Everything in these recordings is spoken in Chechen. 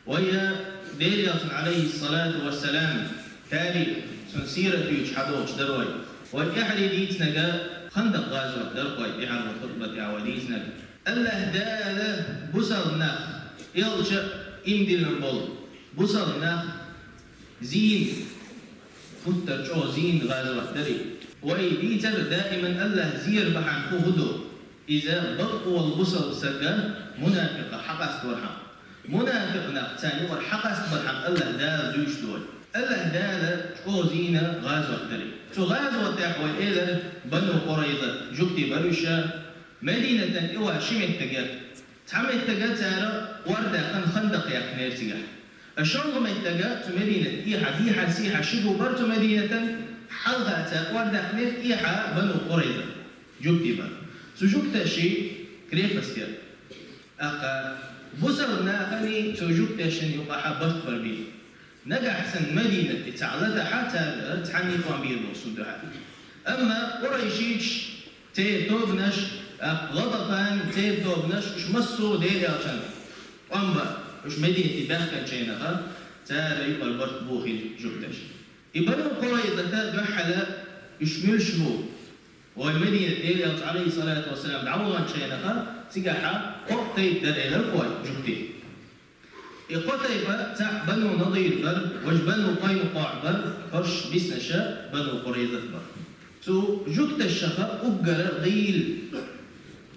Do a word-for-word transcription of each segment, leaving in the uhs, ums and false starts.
Вай Делан Элчан, Ӏалайхи ссалату вассалам, тарих, цун сират юьйцуш хьадолуш дара вай. Вай тӀаьхьара дийцинарг Хандакъ гӀазот дара вай тӀаьхьара хутба тӀехь вай дийцинарг. АллахӀ Дала бусалба нах, Элча иман диллина болу бусалба нах зийна, хӀуттар чӀогӀа зийна гӀазот дара и. Вай дийцар даиман АллахӀ зер бахьана хӀун ду? Иза бакъволу бусалба стага мунафикъ хьакъастабархьама. Мунафикъ нах, царна юкъара хьакъастабархьама АллахӀ Дала зуьйш ду вай. АллахӀ Дала чӀогӀа зийна гӀазот дара и. Цу гӀазотехь вай элира Бану Къурайза, жуьгтий бара уьш, Мединатан тӀе ван ши меттиг яра. Цхьа меттиг цара ордаьккхина, Хандакъ яьккхинера цигахь. А шолгӀа меттиг цу Мединат тӀехьа, дехьа-сехьа ши гу бара цу Мединатан, хьалха цара ордаьккхинера, тӀехьа Бану Къурайза, жуьгтий бара. Цу жуьгташийн крепость яра. ТӀаккха бусалба нахана цу жуьгташна юкъахь барт бар бен. Нагахь санна Мединат тӀе цхьаъ латахь, цара цхьанна а тӀом бийр болуш цунна дуьхьал. Амма къурайшийчу, церан тобанаш, а, ГӀатафан, церан тобанаш, уьш массо а Делан Элчанна тӀом бара, уьш Мединате баьхкинчу хенахь, цара юкъара барт бохийна жуьгташа. И Бану Къурайзата дуьхьал уьш муьлш бу? Вай Мединате Делан Элча, Ӏалайхи ссалату вассалам, дӀаваханчу хенахь, цигахь кхо тайпа дара элира вай жуьгтий. И кхо тайпа, цхьаъ Бану Надир бара, важа Бану Къайнукъаъ бара, хӀорш биснарш Бану Къурайзат бара. Цу жуьгташах уггар гӀийла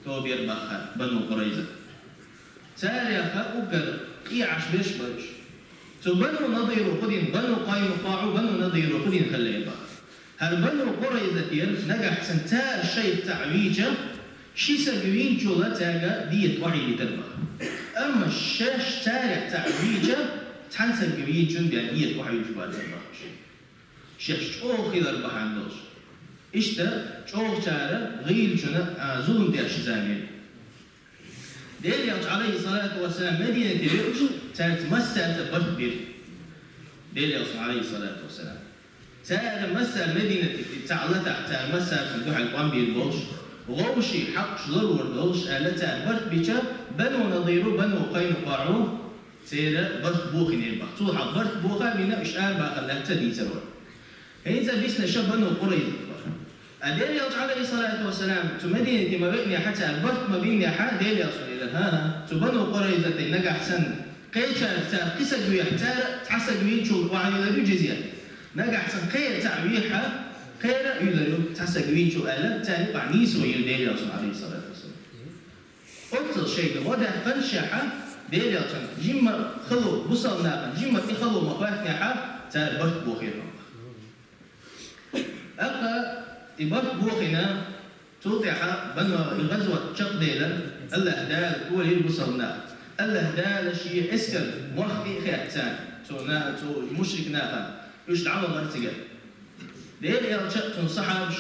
тоба яра боху Бану Къурайзат. Царех уггар къе Ӏаш берш бара уьш. Цу Бану Надиро хӀун дина, Бану Къайнукъаъо, Бану Надиро хӀун дина хиллера боху. ХӀара Бану Къурайзатера нагахь санна цара шайх цхьаъ вийча, ши саг вийначул цаьрга диета охьайиллийтар боху. Амма шаьш царех цхьаъ вийча, цхьана саг вийначунна бен диета охьайиллуш бацара боху шаьш. Шаьш чӀогӀа хилар бахьана долуш. Иштта чӀогӀачара гӀийлачунна, а, зулам деш заманахь. Делан Элча, Ӏалайхи ссалату вассалам, Мединате веача, цаьрца массаьрца барт бира Делан Элчано, Ӏалайхи ссалату вассалам. Цара массара Мединате цхьаъ латахь, цара массаьрца дуьхьал тӀом бийр болуш, вовшийн хьакъаш ларор долуш аьлла, цара барт бича, Бану Надиро, Бану Къайнукъаъо церан барт бохийнера боху. Цул хьалха барт боха а бина, уьш арабаха лаьцна ца дийцар вай. ХӀинца биснарш Бану Къурайзат бара. А Делан Элча, Ӏалайхи ссалату вассалам, цу Мединате ма-веанехь, цара барт ма-биннехь, Делан Элчано элира: «ХӀан-хӀа, цу Бану Къурайзатийн нагахь санна кхечаьрца цхьа саг вехь, цара цхьа саг вийначул охьайиллар ю жизья. Нагахь санна кхин а цхьаъ вехь, кхеран а йиллар ю, цхьа саг вийначул», — аьлла, царна юкъахь нийсо йира Делан Элчано, Ӏалайхи ссалату вассалам. Оццул шайга гӀо даьккхина шаьш, Делан Элчанна жимма хало, бусалба нахана жимма тӀе хало ма-хӀоьттинехь, цара барт бохийра хӀокху. ТӀаккха и барт бохийна, цул тӀаьхьа Бану, и гӀазот чекхделира, АллахӀ Дала толийра бусалба нах. АллахӀ Дала Шен эскар мохк тӀе а хетта царна, цу на-, цу мушрик нахана, уьш дӀавахара цигара. Делан Элча а, цуьнан сахьабаш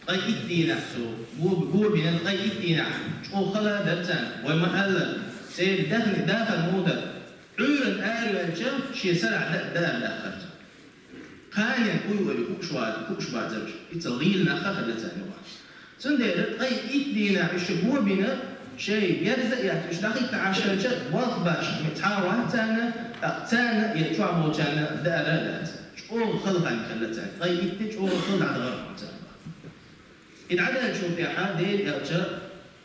а ткъе итт дийнахь, цу го-, го бина ткъе итт дийнахь чӀогӀа хала дара царна, вай ма-аллара, церан дахни-, дахар муха дара, Ӏуьйранна араваьлча, шен сарахь да-, дара дахкара цо. Кханенна уй-уй хууш вац-, хууш бацара уьш, иза гӀийла нах а хилла царна юкъахь. Цундела ткъе итт дийнахь уьш го бина, шайн герз а эцна, уьш дӀахӀитта Ӏаш хилча, болх беш цхьа а вац царна, тӀаккха царна я чохь болчарна даар а дац. ЧӀогӀа хала хан хилла царна, ткъе итт чӀогӀа хала дӀадахара хьуна царна. И дӀадаьллачул тӀаьхьа Делан Элча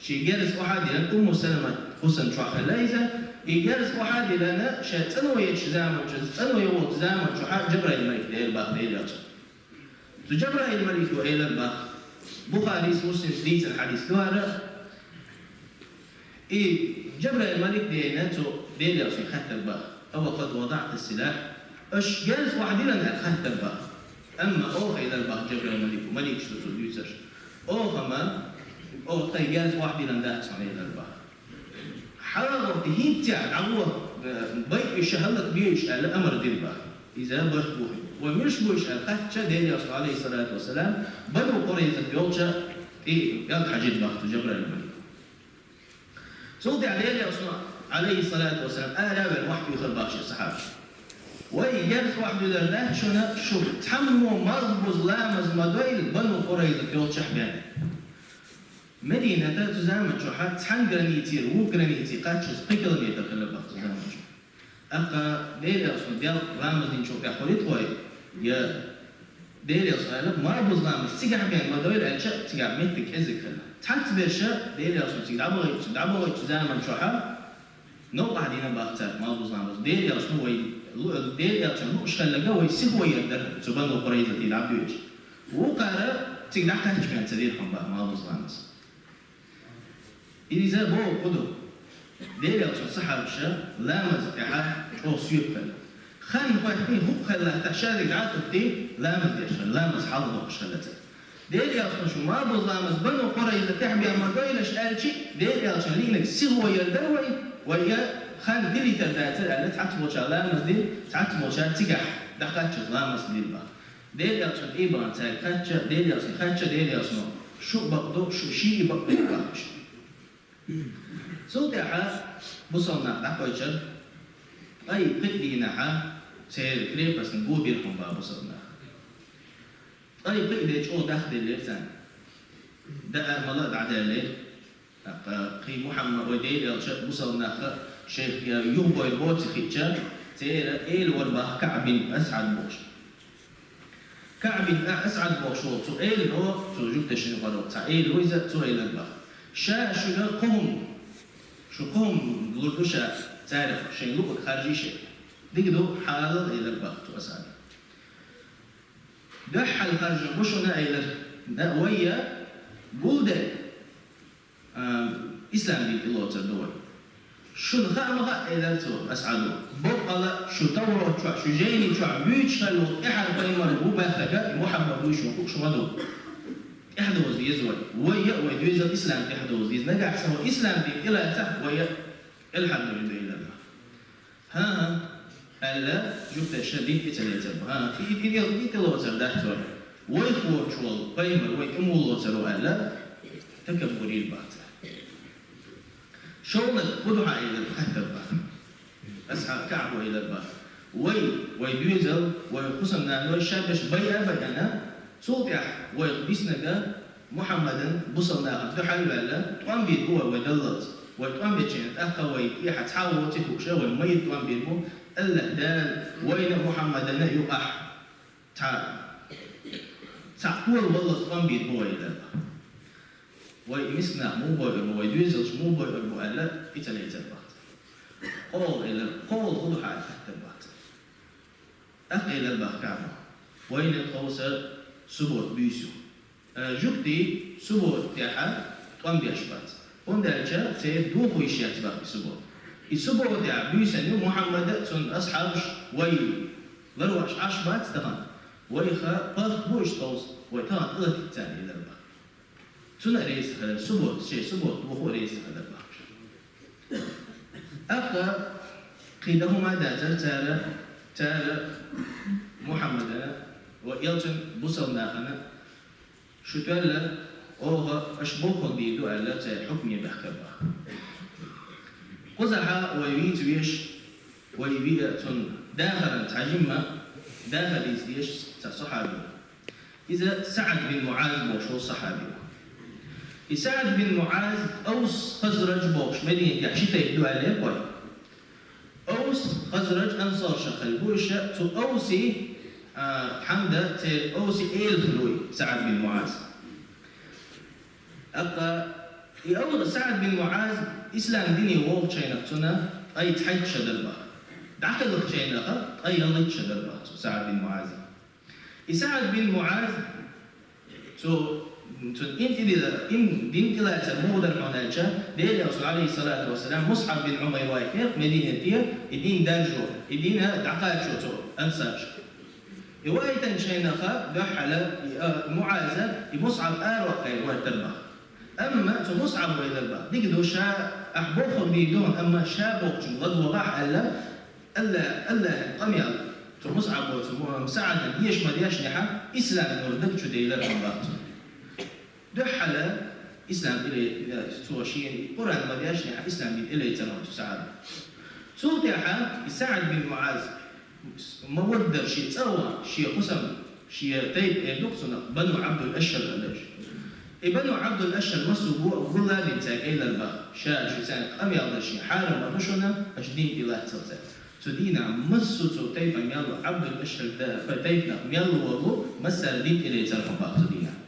шен герз охьа а диллина, Умму Саламат хӀусамна чохь хилла иза, и герз охьа а диллина, ша цӀано ечу заманчу, цӀано йолчу заманчохь Джабраил-малик делира боху Делан Элчанна. Цу Джабраил-малико элира боху, Бухарис, Муслимс дийцина хьадис ду хӀара, и Джабраил-малик дийна цу Делан Элчане хаьттира боху: «Ава къад вадаӀта ссилахь?» Аша герз охьадиллина аьлла хаьттира боху. Амма оха элира боху Джабраил-малико, маликаш ду цо дуьйцурш. Оха ма, оха тхайн герз охьадиллина дац хьуна элира боху. Хьалагӏа хӀинццехь дӀагӀо, э, байъа уьш, хӀаллакбе уьш аьлла амар дира боху. Иза барт бохийна. Вай муьлш бу уьш аьлла хаьттича, Делан Элчано, Ӏалайхи ссалату вассалам, Бану Къурайзат йолчу тӀе кӀел хьажийра боху цу Джабраил-малико. Цул тӀаьхьа Делан Элчано, Ӏалайхи ссалату вассалам, ара а веана, охьатуьйхира боху шен сахьабашка: «Вай герз охьадиллар дац шуна, шу цхьаммо малхбуза ламаз ма дойла Бану Къурайзат йолчохь бен». Медината цу заманчохь цхьана границера вукху границе кхаччалц пхи километр хилла боху цу заманчохь. ТӀаккха Делан элчано ламаз динчул тӀехьа хьуритхой, я Делан элчано аьлла, малхбуза ламаз цигахь бен ма дойла аьлча, цигахь меттиг кӀезиг хилла. Цхьацца берш Делан элчано цига дӀабахийтча, дӀабахийтчу заман чохь новкъахь дина бах цара малхбуза ламаз. Делан элчано вай, Делан элчано лууш хилларг вай сихо яр дара, цу Бану Къурайзатий дӀабоьдуш. Вукхара цига дӀакхаьчча бен ца дира хьуна бах малхбуза ламаз. Иза боху хӀун ду? Делан элчан сахьабаша ламаз тӀехь чӀогӀа соьпа хилла. Хан хоьттий, хӀуъа хилла, тӀаккха шадерг дӀа а тӀуттий, ламаз деш хилла, ламаз хьалха доккхуш хилла цара. Делан элчано шу малхбуза ламаз Бану Къурайзатехь бен ма дойла аьлча, Делан элчано лиънарг сихо яр дара вай, вай я хан дилийтар дацара аьлла, цхьацца болчара ламаз дира, цхьацца болчара цигахь дӀакхаччалц ламаз дира бах. Делан элчан тӀе бахана цаьрга хаьттича, Делан элчан хаьттича, Делан элчано шу а бакъду, шу шиъ а бакъду бах уьш. Цул тӀаьхьа бусалба нах дӀакхойчура, ткъе пхи дийнахьа церан крепостна го бира хьуна бах бусалба нах. Ткъе пхи де чӀогӀа дахделлера царна. Даа мала а дӀадаьллера. ТӀаккха кхин Мухьаммад, вай Делан элча бусалба нах шайх юхабойла боций хиъча, церан эла вара бах КаӀб бин АсӀад бохуш. КаӀб бин АсӀад бохуш волу цу элано, цу жуьгташна юкъара цхьа эла ву иза, цо элира бах: «Ша шуьга кхо хӀума, шу кхо хӀума лур ду ша царах, шайн луъург харжийша». «Дика ду, хьалал», — элира бах цу АсӀада. «Дуьххьара харжа бу шуна», — элира, — «вай я гулдерг». А, ислам дин тӀелоцур ду вай. Шуна хаа ма хаьа, элира цо, АсӀадо, боккъала шу Таврот чохь, шу жайни чохь буьйцуш хилла волу тӀаьхьара пайхамар ву баьхнарг и Мухьаммад ву шуна хууш ма ду. ТӀаьхьадовза деза вай. Вай а, вай доьзал ислам тӀаьхьадовза деза. Нагахь санна вай ислам дин тӀелацахь, вай а кӀелхьардойла ду, элира. «ХӀан-хӀа», — аьлла, жуьгташа дин тӀе ца лецар бу. «ХӀан, и, и, и, и тӀелоцур дац вай. Вайх воцуш волу пайхамар вай тӀе муха лоцур ву», — аьлла, такаббур йира бах цара. ШолгӀаниг хӀун ду хьан, элира, хаьттар бах. АсӀад, КаӀбо элира бах: «Вай, вай доьзал, вай хӀусамнаной шаберш байа а байина, цул тӀаьхьа вайх биснарг Мухьаммадан, бусалба нахана дуьхьал а ваьлла, тӀом бийр бу вай, вай даллалц. Вай тӀом бечу хенахь тӀаккха вай тӀехьа цхьа а воций хууш, вай майрра тӀом бийр бу, АллахӀ Дала вайна а, Мухьаммадана а юкъахь цхьа, цхьа кхоьлу валлалц тӀом бийр бу вай», — элира бах. «Вай и миска нах муха бойур бу, вай доьзалш муха бойур бу», — аьлла, и ца лецар бах цара. КхоалгӀа элира, кхоалгӀа хӀун ду хьан, хаьттар бах цара. ТӀаккха элира бах КаӀбо: «Вайна тховса суббота буьйса ю. Э, жуьгтий суббота тӀехьа тӀом беш бац, хӀунда аьлча церан дохо йиш яц бах и суббота. И суббота тӀехь буьйсанна ю Мухьаммад а, цуьнан асхьабаш, вай ларвеш Ӏаш бац тахана. Вайх паргӀат бу уьш тховса, вай тахана тӀелатийта царна», — элира бах. Цунна а реза ца хилира, суббота, шен суббота дохо а реза ца хилира бах уьш. ТӀаккха кхин дан хӀума а дацара цара, цара Мухьаммадана ва элчан, бусалба нахана: «Шу тоьлла, оха аша бохург дийр ду», — аьлла, церан хьукме баьхкар бах. Кхузахь вай вийца веш, вай виъ цунна дахаран цхьа жимма дахар дийца дезаш цхьа сахьаби ву. Иза СаӀд бин МуӀаз бохуш волу сахьаби ву. И СаӀд бин МуӀаз, Авс, Хазраж бохуш Мединатехь ши тайпа ду аьллера вай. Авс, Хазраж, ансаршах хилла бу уьш, цу Авси, а, хьамда церан Авси эла хилла ву и СаӀд бин МуӀаз. ТӀаккха и Ав-, СаӀд бин МуӀаз ислам дине вогӀучу хенахь цунна ткъе цхьайтта шо дара бах. ДӀакхелхачу хенахь ткъе ялхитта шо дара бах цу СаӀд бин МуӀазан. И СаӀд бин МуӀаз, цу, цу дин тӀе дила, дин, дин тӀелацар муха дара хьуна аьлча, Делан Расул, алейхиссалату вассалам, Мусъаб бин Умайр вайтинера Мединате и дин даржо, и дин дӀакхачо цу ансаршка. И вайтинчу хенахь дуьххьала и, а, МуӀаза и Мусъаб араваккхийра вайтар бах. Амма цу Мусъабо элира бах: «Дика ду, ша, ахь бохург дийр ду хьуна, амма ша бохучунна ладогӀахь», — аьлла, Алла-, Аллахьан къамел цу Мусъабо цу Му-, СаӀдан деша ма дешнехь, ислам нур даг чу делира хьуна бах цунна. Дуьххьала ислам тӀе-, цо шена Къуръан ма дешнехь, ислам дин тӀелецира хьуна цу СаӀда. Цул тӀаьхьа и СаӀд бин МуӀаз ма-ваддар шен цӀа а ван, шен хӀусам, шен тайпа эр ду-кх цунах, Бану Ӏабдул-Ашхьал аьлла уьш. И Бану Ӏабдул-Ашхьал массо а го-, гул а бина цаьрга элира бах: «Ша, шу царна къамел дар шен хьарам ма ду шуна, аша дин тӀе лаццалц». Цу дийнахь массо а цу тайпан мел ву, Ӏабдул-Ашхьал да-, тайпанах мел волу, массара дин тӀелецар хьо бах цу дийнахь.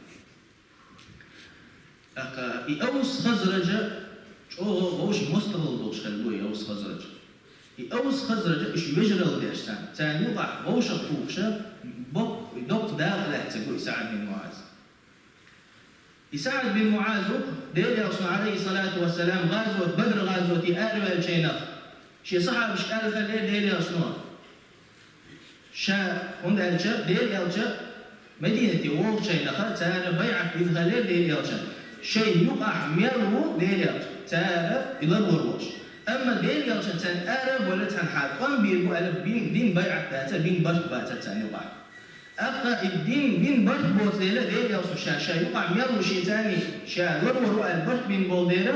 ТӀаккха и Авс Хазраж чӀогӀа вовшийн мостагӀалла долуш хилла бу и Авс Хазраж. И Авс Хазраж уьш вежаралла деш царна. Царна юкъахь вовшах тухуша боккха, доккха дакъа лаьцна бу и СаӀд бин МуӀаз. И СаӀд бин МуӀаз ву, Делан Элчано, Ӏалайхиссалату вассалам, гӀазот, Бадр гӀазоте араваьллачу хенахь, шен сахьабашка аьлла хилла Делан Элчано. Ша, хӀунда аьлча, Делан Элча Мадинате вогӀучу хенахь цара байӀат дина хилла Делан Элчана. Шайн юкъахь мел ву Делан Элча, цара и ларлур волуш. Амма Делан Элчано царна ара а бовлуш, царна хьан тӀом бийр бу аьлла, бин, бин байӀат бацара, бин барт бацара царна юкъахь. ТӀаккха и дин бин барт боцу дела, Делан Элчано ша, ша юкъахь мел ву шен царний, ша ларлур ву аьлла барт бина болу дела,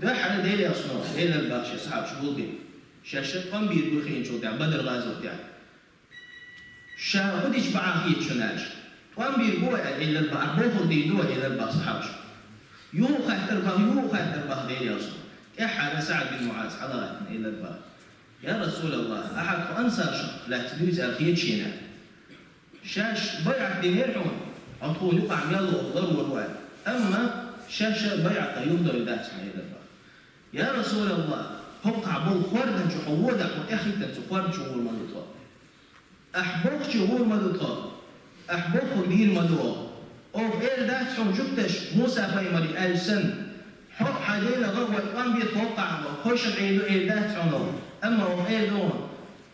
дуьххьара Делан Элчано, Делан бах шен сахьабаш гулбина. Шаьш тӀом бийр бу хиъначул тӀаьхьа, Бадр гӀазот тӀехь. Ша хӀун дича бахьа хета шуна аьлча, тӀом бийр бу вай аьлла, элира бах, бохург дийр ду вай, элира бах сахьабаш. Юха хаттар бах, юха хаттар бах Делан Элчано. ТӀаьххьара СаӀд бин МуӀаз хьалагӀаьттина, элира бах: «Я Расулаллах, ахьа тхо ансаршах лаьцна дуьйцу аьлла хета шена». Шаьш байӀат динера хьуна, хьо тхуна юкъахь мел ву ларлур ву аьлла. Амма шаьш байӀат дан юхадевлла дац хьуна, элира бах. Я Расулаллах, хӀокхахь болу хӀордан чу хьо водахь, хьо тӀехӀиттина цу хӀордан чу гӀур ма ду тхо. Ахь бохучу гӀур ма ду тхо. Ахь бохург дийр ма ду оха. Оха эр дац хьуна жуьгташа, Муса-пайхамаре аьлча санна, хьо хьан дела гӀо вай тӀом бе тхо хӀокхахь, хӀокху хойшана Ӏийр ду эр дац хьуна оха. Амма оха эр ду хьуна.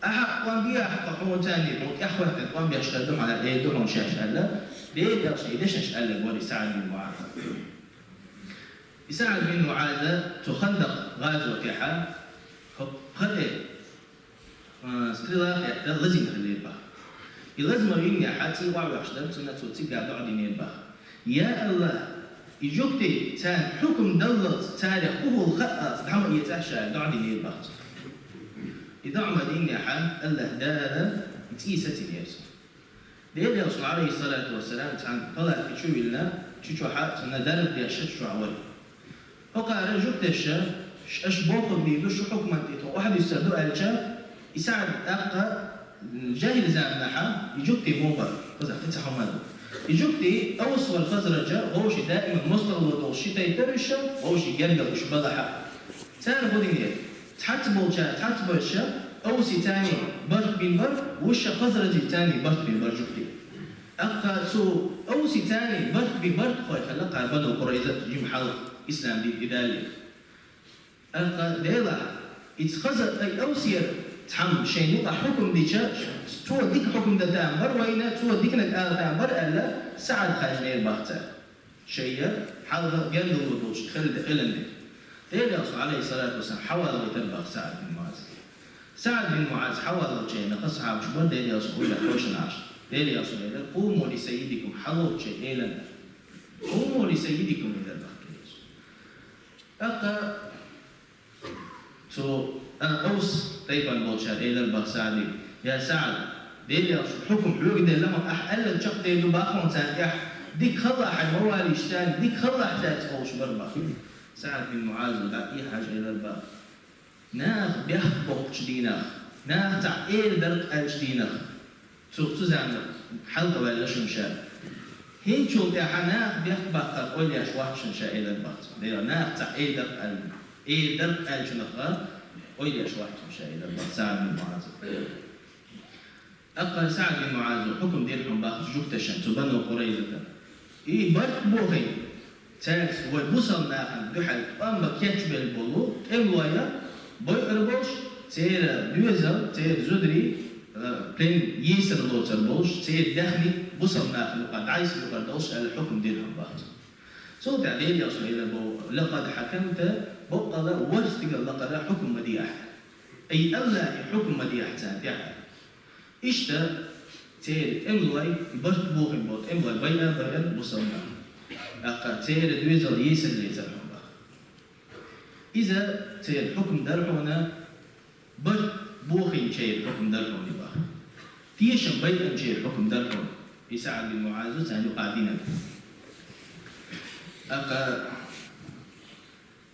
Ахьа а тӀом бехьа, хьуна царний хьуна тӀехӀоьттина тӀом беш хир ду хьуна, эр ду хьуна шаьш аьлла, Делан Элчано и дешнаш аьлларг вара и СаӀд бин МуӀаз. И СаӀд бин МуӀаз цу Хандакъ гӀазотехь хӀокху пхи тӀе, а, стрела кхетта лазийна хилла бах. И лазам винехь цӀий охьавоьхуш дара, цунна цо цигахь доӀа динера бах. Я АллахӀ, и жуьгтий царна хьукам даллалц, царах хӀун хуьлу хаалц, дӀа ма эцахь ша, доӀа динера бах цо. И доӀа ма динехь, АллахӀ Дала и цӀий сацийнера цунна. Делан Элчано, Ӏалайхиссалату вассалам, цхьана палатка чу виллина, чу чохь а цунна дарба деш ша чу чохь вара. ХӀокхара жуьгташа, аша бохург дийр ду, шу хьукман тӀе тхо охьадуьссур ду аьлча, и СаӀд тӀаккха, м, жаьхӀил заманахьа и жуьгтий муха бара, кхузахь кхин цхьа хӀума ду. И жуьгтий Авс вара Хазраж, вовшийн даиман мостагӀалла долуш ши тайпа дара уьш, вовшийн гергара уьш балахьа. Цара хӀун динера? Цхьацца болчара, цхьацца болчара, Авсий царний барт бина бара, вуьшта Хазражий царний барт бина бара жуьгтий. ТӀаккха цу Авсий царний барт бина барт хой хилла кхара Бану Къурайза жима хьалха, ислам дин тӀедаллалц. ТӀаккха Делахь, иза Хаза-, ай, Авсера цхьамма шайн юкъахь хьукам дича, цо дика хьукам дан там бара вайна, цо диканиг ала там бара аьлла, СаӀд хаьжнера бах цара. Шайга хьалха гергарло долуш хилла хиланиг. Делан Элчано, Ӏалайхиссалату вассалам, хьавалавайтар бах СаӀд бин МуӀаз. СаӀд бин МуӀаз хьавалавелча, хаза сахьабаш бара Делан Элчанан уллехь хьошанаш. Делан Элчано элира: «Къуму ли саййидикум», хьалоцу шайн элана. «Къуму ли саййидикум», элира бах Делан Элчано. ТӀаккха цу, а, Авс тайпана болчара элира бах СаӀде: «Я СаӀд, Делан Элчано хьукам хьоьга делла хьуна, ахь аьлларг чекхдер ду бах хьуна царна тӀехь, дика хилалахь хьайн ма валийша царна, дика хилалахь цаьрца», олуш бара бах. СаӀд бин МуӀаза дӀа а хьаьжжина элира бах: «Наха бехк боккхучу дийнахь, наха цхьаъ эр дара аьллачу дийнахь, цу, цу заманахь хьалхаваьлла шуна ша. ХӀинцачул тӀаьхьа наха бехк баккхар ойла еш вац шуна ша», элира бах цо. Делахь наха цхьаъ эр дара аьлла, эр дара аьллачунах ойла еш вац шуна ша, элира бах СаӀд бин МуӀаза. ТӀаккха СаӀд бин МуӀаза хьукам дира хьуна бах жуьгташна цу Бану Къурайзата. И барт бохийна, цаьрца вай бусалба нахана дуьхьал тӀом бан кечбелла болу тӀемалой бойур болуш, церан доьзал, церан зударий, а, плен йийсар лоцур болуш, церан даьхни бусалба нахана юкъа дӀасса юкъара долуш аьлла хьукам дира хьуна бах цо. Цул тӀаьхьа Делан Элчано элира боху: «Лакъад хьакамта», баккъала ворхӀ стигала лакхара хьукам ма де ахь. Ай, АллахӀе хьукам ма де ахь царна тӀехь. Иштта церан тӀемалой, барт бохийна болу тӀемалой байъа а байъара бусалба нах. ТӀаккха церан доьзал йийсар лецира хьуна бах. Иза церан хьукам дара хьуна, барт бохийначеран хьукам дара хьуна бах. Тешам байинчеран хьукам дара хьуна. И СаӀд бин МуӀаза царна юкъахь динарг. ТӀаккха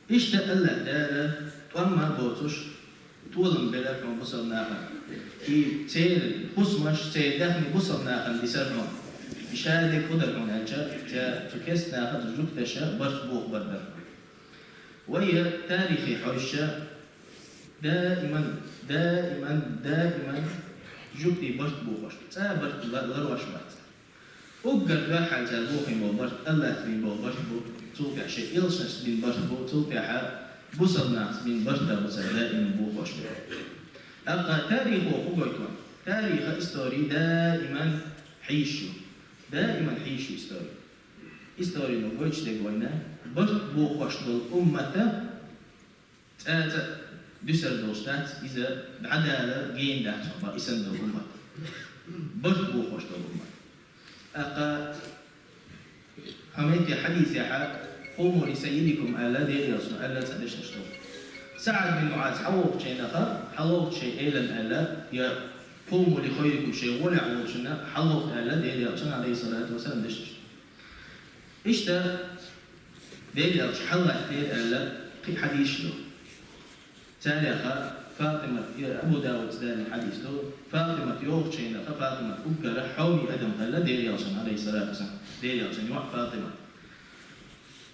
иштта АллахӀ Дала тӀом а боцуш, Толам белар хьуна бусалба нахана. И церан хӀусамаш, церан даьхни бусалба нахана дисар хьуна. И шадерг хӀун дара хьуна аьлча, цу кестнахаца, жугташа барт бохабар дара хьуна. Вай тарихе хьожуш, даиман, даиман, даиман жугтий барт бохуш бу. ЦӀа барт ла-, ларвеш бац. Уггар дуьххьара цара бохийна болу барт АллахӀца бина болу барт бу, цул тӀаьхьа шайн элчанашца бина барт бу, цул тӀаьхьа бусалба нахаца бина барт а бу цара даиман бохуш бу. ТӀаккха тарихо хӀун гойту вайна? Тариха, истори даиман хьийзаш ю. Даиман хьийзаш ю истори. Историно гойтуш дерг вайна, барт бохуш долу уммата цӀа-цӀа дуьсур долуш дац, иза дӀадала гена дац хьуна, и санна долу уммат. Барт бохуш долу уммат. ТӀаккха хӀокху метте хьадисехь, «Къуму ли саййидикум» аьлла, Делан элчано аьлла цхьа дешнаш ду. СаӀд бин МуӀаз хьалавогӀучу хенахь, хьалавогӀучу шайн элана аьлла, я «Къуму ли хаййикум», шайн гӀолехь волчунна хьалавогӀийта аьлла, Делан элчано, Ӏалайхиссалату вассалам, дешнаш ду. Иштта Делан элча хьалалаьттинера аьлла кхин а хьадисаш ду. Царех ФатӀимат, Абу Дауда далийна хьадис ду, ФатӀимат йогӀучу хенахь, ФатӀимат уггар хьоме адам хилла Делан элчанна, Ӏалайхиссалату вассалам, Делан элчан йоӀ ФатӀимат.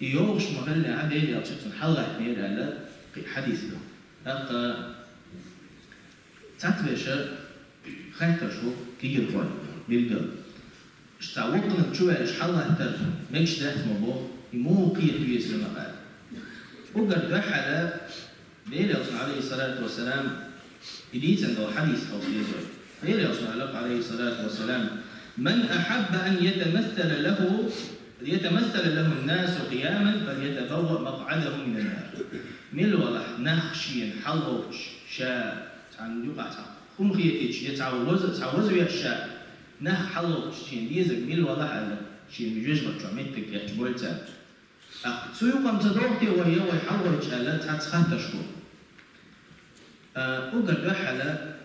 И йогӀуш ма-хиллехь, Делан элча цунна хьалалаьттинера аьлла кхин а хьадис ду. ТӀаккха цхьацца вешан хаттарш бу кегийрхойн билггал. Ша цхьа воккханиг чу ваьлча хьалалаттар мегаш дац ма боху, и муха кхета веза вайна аьлла. Уггар дуьххьара Делан элчано, Ӏалайхиссалату вассалам, и дийцина долу хьадис хьовса деза вай. Делан элчано аьлла, Ӏалайхиссалату вассалам: «Ман ахьабба ан ятамассала лаху, ятамассала лаху ан-насу къияман, фальятабавваъ макъӀадаху минан-нар». Мила валахь нах шена хьалавогӀуш, ша цхьана юкъахь цхьа хӀума хетийча, я цхьа ваза, цхьа вазвеш ша, нах хьалавогӀуш шена дезарг мила валахь аьлла, шена вежаршна чохь меттиг кечбойла цара. ТӀаккха цу юкъа-м ца догӀу те вай, я вай хьалавогӀуш аьлла, цхьацца хаттарш бу. А, уггар дуьххьара,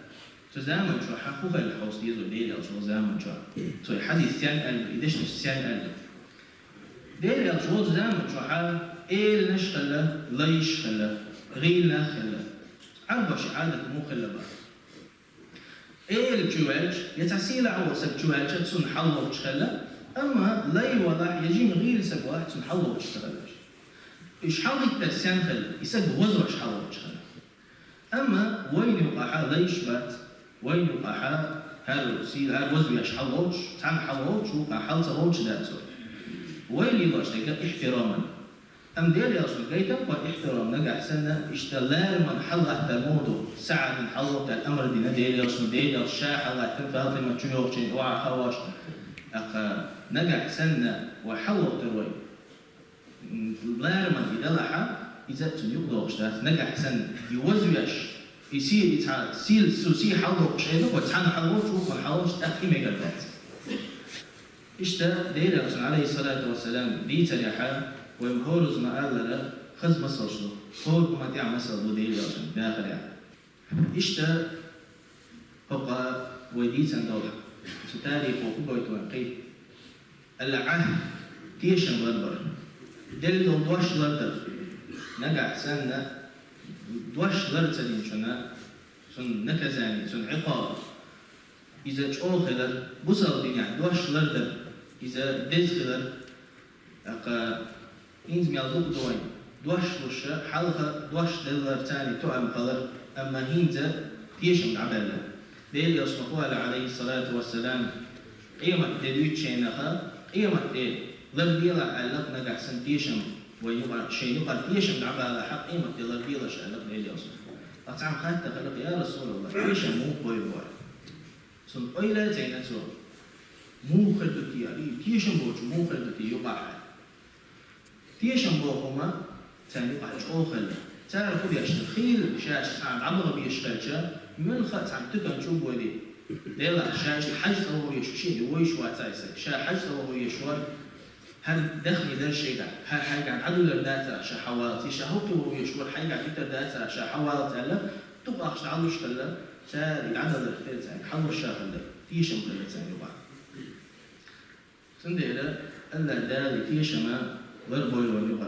цу заман чохь хӀун хилла хьовса деза вай, Делан элча волу заман чохь? Цо и хьадис стенна аьлла, и дешнаш стенна аьлла? Делан элча волчу заман чохь эланаш хилла, лайш хилла, гӀийла нах хилла. Ӏарбошна Ӏадат муха хилла боху? Эла чу ваьлча, я цхьа сийлахь волу стаг чу ваьлча, цунна хьалавогӀуш хилла, амма лай валахь, я жима гӀийла стаг валахь, цунна хьалавогӀуш ца хилла. Уьш хьалахӀиттар стенна хилла, и стаг вазвеш хьалавогӀуш хилла. Амма вайна юкъахь лайш бац, вайна юкъахь хӀара сий-, хӀара вазвеш хьалавогӀуш, цхьаьна хьалавогӀуш, вукхунна хьал ца вогӀуш дац вай. Вай лелош дерг ихтираман. Амма Делан элчано гайтина кхо ихтирам, нагахь санна иштта лараман хьалалаттар муха ду, СаӀдан хьалавогӀийта амар дина Делан элчано, Делан элча ша хьалалаттина ФатӀимат чу йогӀучу хенахь, охьа а хьовш. ТӀаккха нагахь санна вай хьалавогӀур вай, м, лараман и далахь, иза цунна юкъадогӀуш дац. Нагахь санна и вазвеш, и сий, и цхьа сий, цу сий хьалавогӀуш хилча, вай цхьаьна хьалавогӀуш, вукхунна хьалавогӀуш, тӀаккха и мегар дац. Иштта Делан элчано, Ӏалайхиссалату вассалам, дийцарехь, вай хӀоразза ма-аллара, хаза масалш ду, хӀора хӀуманна тӀехь масал ду Делан элчан дахарехь. Иштта хӀокху вай дийцина долу цу тарихо хӀун гойту вайна кхин? Ал-Ӏахд, тешам ларбар. Делла долу дош лардар. Нагахь санна дош лар ца динчунна, цунна наказание, цунна Ӏикъаб, иза чӀогӀа хилар, бусалба динехь дош лардар, иза деза хилар. ТӀаккха хӀинца мел дукха ду вайна дош луш, хьалха дош делларца тоам хилар, амма хӀинца тешам дӀабаьлла. Делан элчано хӀун аьлла, Ӏалайхиссалату вассалам, къематде дуьйцучу хенахь, къематде ларделахь аьлла, нагахь санна тешам, вай юкъа, шайн юкъа тешам дӀабалахь, къематде ларделаш аьлла Делан элчано. Ткъа цхьамма хаттар хилла: «Я РасулаллахӀ, тешам муха бойла вай?» Цунна ойла а ца йина цо, муха хир ду те, и тешам боцуш муха хир ду те юкъахь? Тешам боху хӀума царна юкъахь чӀогӀа хилла. Цара хӀун деш дара? Хийла шаьш цхьана дӀабаха безаш хилча, муьлхха а цхьана туькан чу а бойла. Делахь шаьш хьажа цӀа ваха везаш, шиъ вевзаш вац иза. Ша хьажа цӀа ваха везаш вара, хӀара даьхни дара шайгахь, хӀара хьайгахь дӀадуьллур дацара ша хьаваллалц, я ша хӀокхуьнга ваха везаш вара, хьайгахь дитар дацара ша хьаваллалц аьлла, дукха ахча дӀалуш хилла, цара и дӀадаларх тера цаьрга хьалаваршах хилла, тешам хилла царна юкъахь. Цундела АллахӀ Дала и тешам ларбойла вайна юкъа.